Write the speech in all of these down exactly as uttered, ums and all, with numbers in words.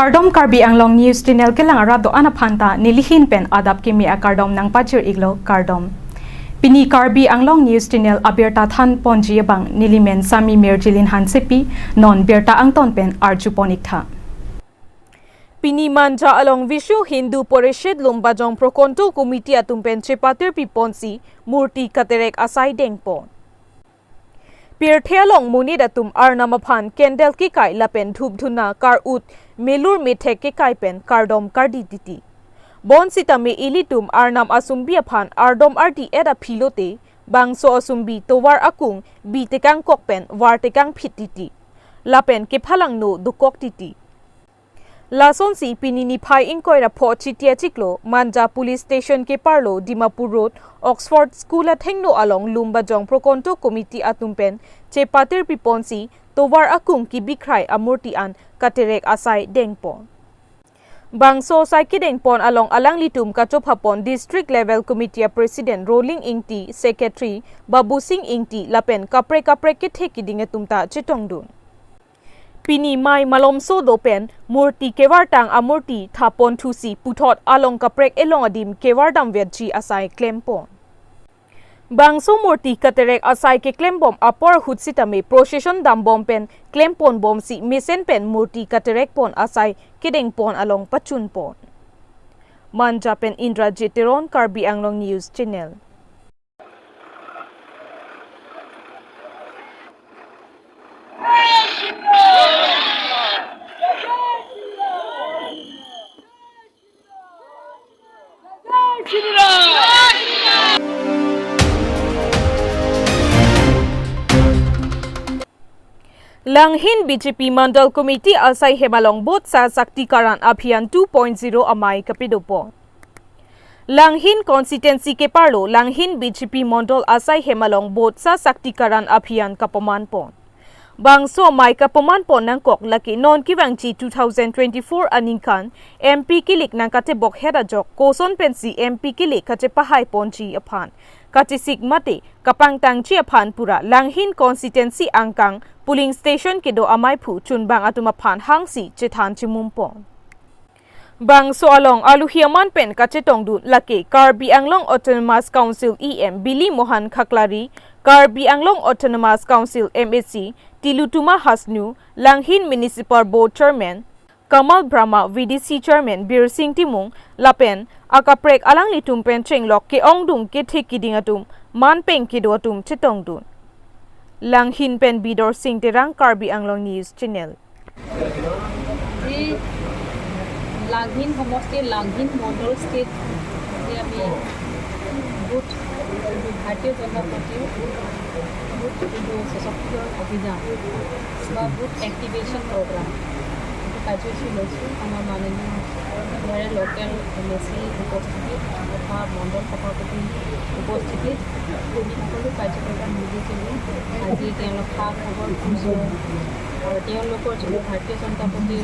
Kardom, Karbi Anglong News Channel kelang arat do-an aphan ta nelihin pen adap kimi akardom nangpajir iklo, kardom. Pini Karbi Anglong News Channel abirta than ponji abang nelimen Sami Mirjilin Hansepi, non birta angton pen arju pon iktha. Pini Manja along Vishwa Hindu Parishad Lumbajong Prakhonda Committee atum pen chepatir piponsi murti katerek asai dengpon. Pirthe along monit atum Arnam aphan candle kekai lapen dhup dhuna kar-ut melur methek kekai pen kardom kardi titi. Bonsitame ilitum Arnam asumbi aphan ardom ardi et aphi lote, bangso asumbi tovar akung bi tekangkok pen var tekangphit titi. Lapen kephalangno dokok titi. Lasonsi pini niphai ingkoi ra pho Chiti achiklo Manja Police Station keparlo Dimapur Road, Oxford School athengno along Lumbajong Prakhonda Committee atum pen chepatir piponsi tovar akung kebikhrai amurti an katerek asai dengpon. Bangso asai kedengpon along alanglitum kachophapon District Level Committee a President Roling Ingti, Secretary Babusing Ingti lapen kaprek kaprek kethe kiding atum ta chetongdun. Pini mei malomso do pen murti kevartang amurti thapon thusi puthot along kaprek elong adim kevardam vetji asai klempon. Bangso murti katerek asai keklembom apor ahut sitame procession dambom pen klemponbomsi mesen pen murti katerekpon asai kedengpon along pachunpon. Manja pen Indrajit Teron, Karbi Anglong News Channel. Langhin B J P Mandal Committee asai hem along Vote Sashakti Karan Abhiyan two point zero amei kapidopon. Langhin constituency keparlo Langhin B J P Mandal asai hem along Vote Sashakti Karan Abhiyan kapamanpon. Bangso amei kapamanpon nangkok lake non kevangji two thousand twenty-four aningkan M P kilik nangkatebok het ajok koson pensi M P kilik kachepahaiponji aphan kachesik mate kapangtangji aphan pura Langhin constituency angkang polling station kedo ameiphu chunbang atum aphan hangsi chethan chimumpon. Bangso along alohi aman pen kachetongdun lake Karbi Anglong Autonomous Council E M Bili Mohan Khaklari, Karbi Anglong Autonomous Council M A C Tilottama Hasnu, Langhin Municipal Board Chairman Kamal Brahma, V D C Chairman Birsing Timung lapen akaprek alanglitum pen chenglok ke-ongdung kethe kiding atum manpeng kedo atum chetongdun. Langhin pen Bidorsing Terang, Karbi Anglong News Channel. আজি লাংহিন সমষ্টিৰ লাংহিন মণ্ডল স্থিত আজি আমি বুথ, ভাৰতীয় জনতা পাৰ্টীৰ বুথ কিন্তু সশক্তিকৰণ অভিযান বা বুথ এক্টিভেশ্যন প্ৰগ্ৰাম এইটো কাৰ্যসূচী লৈছোঁ। আমাৰ মাননীয় ইয়াৰে লোকেল এম এ চি উপস্থিতিত তথা মণ্ডল সভাপতি উপস্থিতিত আমি সকলো কাৰ্যকৰ্তা মিলি জুলি আজি তেওঁলোক খা খবৰ খুজিছোঁ আৰু তেওঁলোকৰ যিটো ভাৰতীয় জনতা পাৰ্টীৰ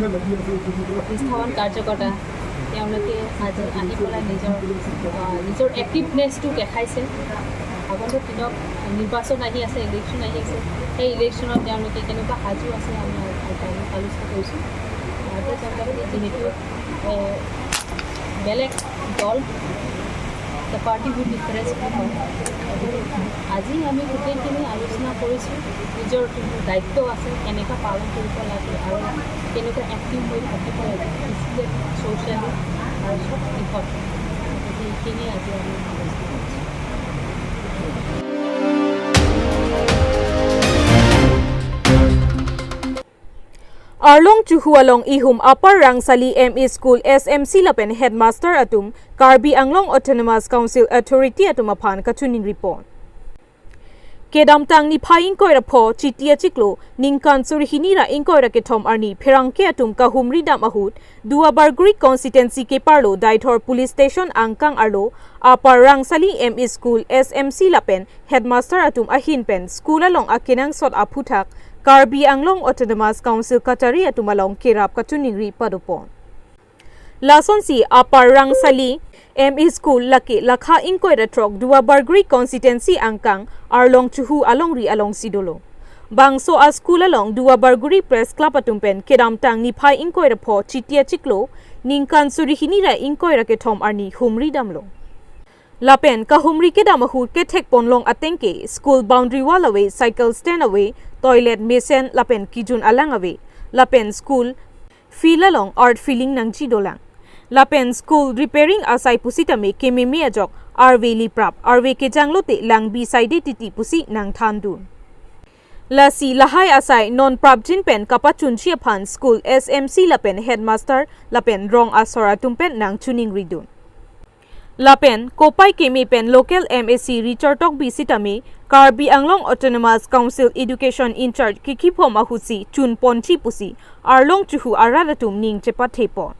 প্ৰতিষ্ঠাপন কাৰ্যকৰ্তা, তেওঁলোকে আজি আহি পেলাই নিজৰ, আহ, নিজৰ এক্টিভনেছটো দেখাইছে। আগন্তুক দিনত নিৰ্বাচন আহি আছে, ইলেকশ্যন আহি আছে। সেই ইলেকশ্যনত তেওঁলোকে কেনেকুৱা সাজু আছে, আমি আ-, আ-, আলোচনা কৰিছোঁ। ভাৰতীয় জনতা পাৰ্টি যিহেতু, এ, বেলেগ দল, the party with difference বুলি কয়। গতিকে আজি আমি গোটেইখিনি আলোচনা কৰিছোঁ, নিজৰ যোনটো দায়িত্ব আছে, কেনেকৈ পালন কৰিব লাগে আৰু কেনেকৈ এক্টিভ হৈ থাকিব লাগে, ফিজিকেলি, ছ'চিয়েলি আৰু চব দিশত। গতিকে এইখিনি আজি আমি আলোচনা কৰিছোঁ। Arlong Chuhu along ihum Upper Rangsali M E School S M C lapen headmaster atum Karbi Anglong Autonomous Council authority atum aphan kachiningripon. Kedamtang niphai ingkoi ra pho Chiti achiklo ningkan suri hini ra ingkoi ra kethom arni pherangke atum kahumri dam ahut Duarbagori constituency keparlo Deithor police station angkang arlo Upper Rangsali M E School S M C lapen headmaster atum ahin pen school along akenangsot aphuthak Karbi Anglong Autonomous Council kachari atum along kerap kachiningri padopon. Lasonsi Upper Rangsali M E School lake lakha ingkoi ra throk Duarbagori constituency angkang Arlong Chuhu alongri alongsi dolo. Bangso a-school along Duar Bagori Press Club atum pen kedamtang niphai ingkoi ra pho Chiti achiklo ningkan suri hini ra ingkoi ra kethom arni humri damlo. Lapen kahumri kedam ahut kethek ponlong ateng ke school boundary wall ave, cycle stand ave, toilet mesen lapen kejun alang ave. Lapen school field along earth filling nangji dolang. Lapen school repairing asai pusitame kememe ajok arve liprap, arve kejang lote langbi saide titi pusi nangthandun. Lasi lahai asai non prapjin pen kapachunji aphan school S M C lapen headmaster lapen rong asor atum pen nangchiningridun. Lapen kopai keme pen local M A C Richard Tokbi sitame Karbi Anglong Autonomous Council Education in-charge kekiphom ahutsi chunponji pusi arlong chuhu arat atum ning chepathepon.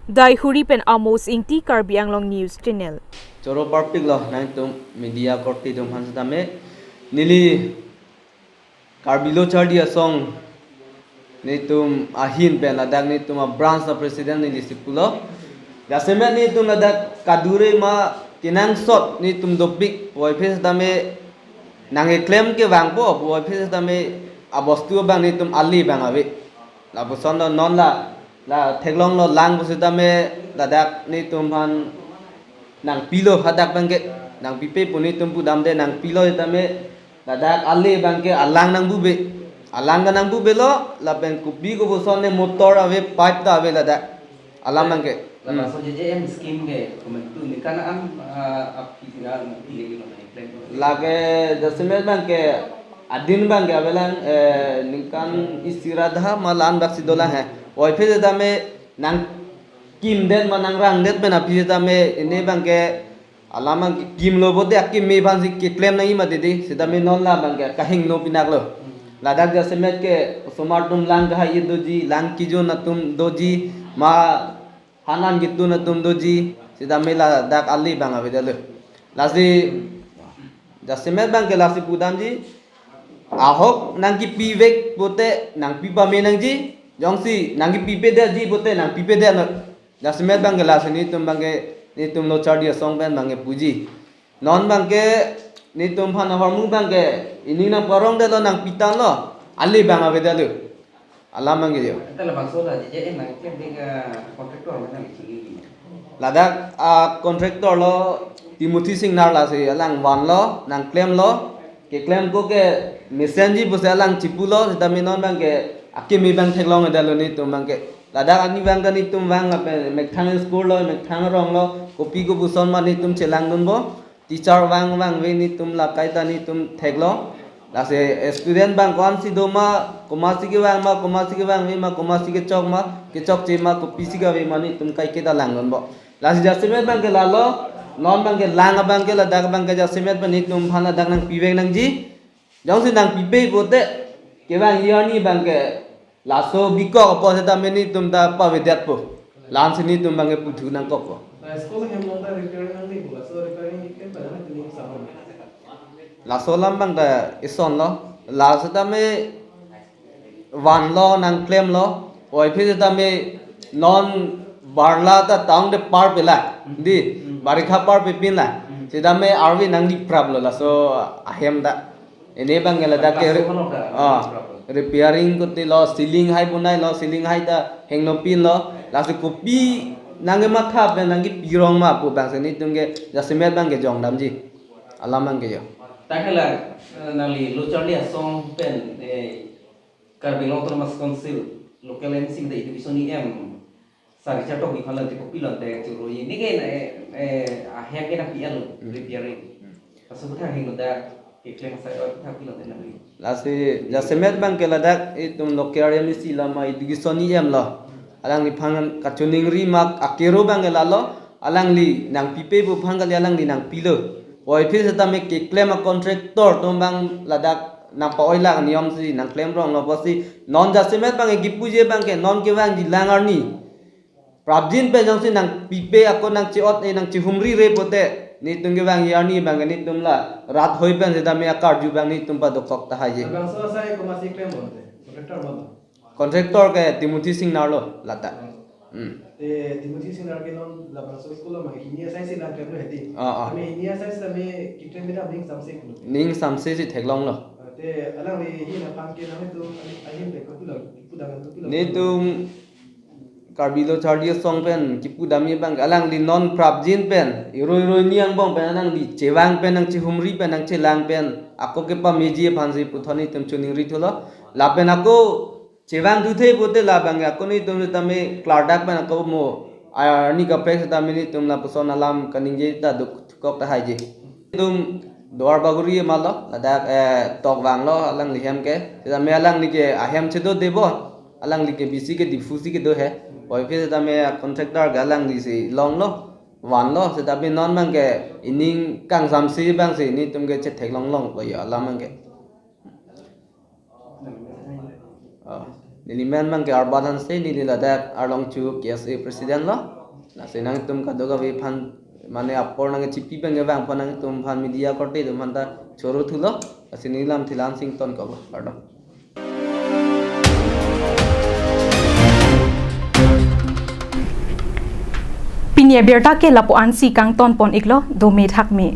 Daihuri pen Amos Ingti, Karbi Anglong News Channel. Choro parpiklo nangtum media korte atum aphan sitame, neli Karbi Locharli Asong netum ahin pen ladak netum a-branch a-president nelisi pulo. Jasemet netum ladak kadure ma kenangsot netum dopik, puvoiphit sitame nangkeklem ke vangpo, puvoiphit sitame abostu abang netum ale abang ave. Lapuson lo non la, la theklonglo lang pusitame ladak netum aphan nangpilo hadak abangke, nangpipe pu netum pudamde nangpilo sitame ladak ale abangke alang nangbuve. Alang ta nangbuvelo, lapen kopi kopuson ne motor ave, pipe ta ave ladak. Alam abangke. Hmm. Labangso J J M scheme ke komantu ningkan an, ah, aphi tinggal nanti lagi mana yang plan. Lake jasemet abangke adin abangke avelang, eh, ningkan isi ra dha ma la-an bak si dolang he. Puvoiphit sitame nangkimdet ma nangrangdet pen aphi sitame ini abangke alam abangke kimlo pote akimi aphansi keklem nangji mati di, sitame non la abangke kahingno pinaklo. Ladak jasemet ke osomar atum lang kahai doji, lang kejun atum doji, ma hanan ketun atum doji, sitame ladak ale abang avedetlo. Lasi jasemet abangke lasi pudamji, ahok nangkipivek pote nangpipame nangji, jongsi nangkipipedetji pote nangpipedetlo. Jasemet abangke lasi netum abangke, netum Locharli Asong pen abangke puji. Non abangke netum aphan ahormu abangke ining nangparongdetlo, nangpitanglo, ale abang avedetlo. Alam abangke jo. Anta labangso la J J M nangkeklem ding, ah, contractor ma nangchingi. Ladak, ah, contractor lo Timothy Singnar, lasi alang vanlo, nangklemlo. Keklem ko ke mesenji pusi alang chipulo, sitame non abangke akimi abang theklongdetlo netum abangke. Ladak arni abang ta netum vang lapen methang school lo, methang rong lo, kopi kopuson ma netum chelangdunpo. Teacher vang vangve netum la kaita netum theklo. Lasi student abang ko-ansi do ma, komatsi kevang ma, komatsi kevangve ma, komatsi kechok ma, kechokche ma, kopisi kave ma netum kaiketa langdunpo. Lasi jasemet abangke lalo, non abangke lang abangke ladak abangke jasemet pen netum aphan ladak nangpivek nangji. Jongsi nangpipe pote kevangji arni abangke laso bikok apot sitame netum ta pavedetpo. La-ansi netum abangke puthu nangkokpo. School hem along ta repairing nangji pu, laso repairing ke pada nangji ning sabon. Laso alam abang ta isonlo. La sitame vanlo, nangklemlo. Puvoiphit sitame non barla ta tangte parpela. Di, barikha parpepinla. Sitame arve nanglipraplo laso ahem ta. Ini abangke ladak ke, ah, repairing kotilo, ceiling hai bonailo, ceiling hai ta hingno pinlo. Lasi kopi nangkematha pen nangkepirong ma pu abangsi netum ke jasemet abangke jongdamji. Alam abangke jo. Tangke la, eh, nangli Locharli Asong pen, eh, Karbi Anglong Autonomous Council, local M C mate education E M, Sir Richard Tokbi aphan la jiko pilon te choro ini ke, eh, eh, ahem ke nangpi-etlo, repairing. Kaso kutha hingno da keklem asai oi kutha pilon te nangli. Lasi jasemet abangke ladak itum local M C lama education E M lo. Alangliphan kachiningri ma akero abangke lalo, alangli nangpipe pu aphan kali alangli nangpilo. Puvoiphit sitame keklem a-contractor atum abang ladak nangpa-oilak niyomsi nangklemronglo pusi non jasemet abangke kipuji abangke non kevangji lang arni prapjin pen jongsi nangpipe ako nangche-ot-e nangchehumrire pote netum kevangji arni abangke netum la rat hoi pen sitame akarju abang netum padokok tahai je. Labangso asai komatsi klem bonte, contractor bonte. Contractor ke Timothy Singnar lo lata. Hmm. Te Timothy Singnar ke non labangso school lo ma hini asai si nangklemlo hedi. Ah, ah. Tame hini asai si tame keklem bida ning samse kulo. Ning samse si theklonglo. Ah, te Eh, alangli ahin aphan ke nanglitum ahin, ahin pen kopi lo, kopi dam, kopi lo. Netum Karbi Lo Charli Asong pen kipudamji abang alangli non prapjin pen, irui irui ni angbong pen alangli chevang pen nangchehumri pen nangchelang pen ako kepameji aphansi puthot netum choningri thulo. Lapen ako chevangthu the pute labang ako netum setame klardak pen ako mo arni kaprek setame netum lapuson alam kaningje ta dukok tahaiji. Netum Duar Bagori ma lo, ladak, eh, Tokvang lo alangli hem ke. Setame alangli ke ahem chedo debo, alangli ke bisi ke Diphu si kedo he. Puvoiphit setame contractor ke alanglisi longlo, vanlo, setame non abang ke ining kangsamsi abangsi netum ke chetheklong longpo yo alam abang ke. Oh, neli men abang ke Arbat Hanse, neli ladak Arlongchu K S A president lo. Lasi nangtum kadokave aphan mane apor nangchipi abang ke vang aphan nangtum aphan media korte atum aphan ta choro thulo. Lasi neli lam thilan sington ko, kardom. Pini abirta ke lapu-ansi kangton pon iklo, dome thakme.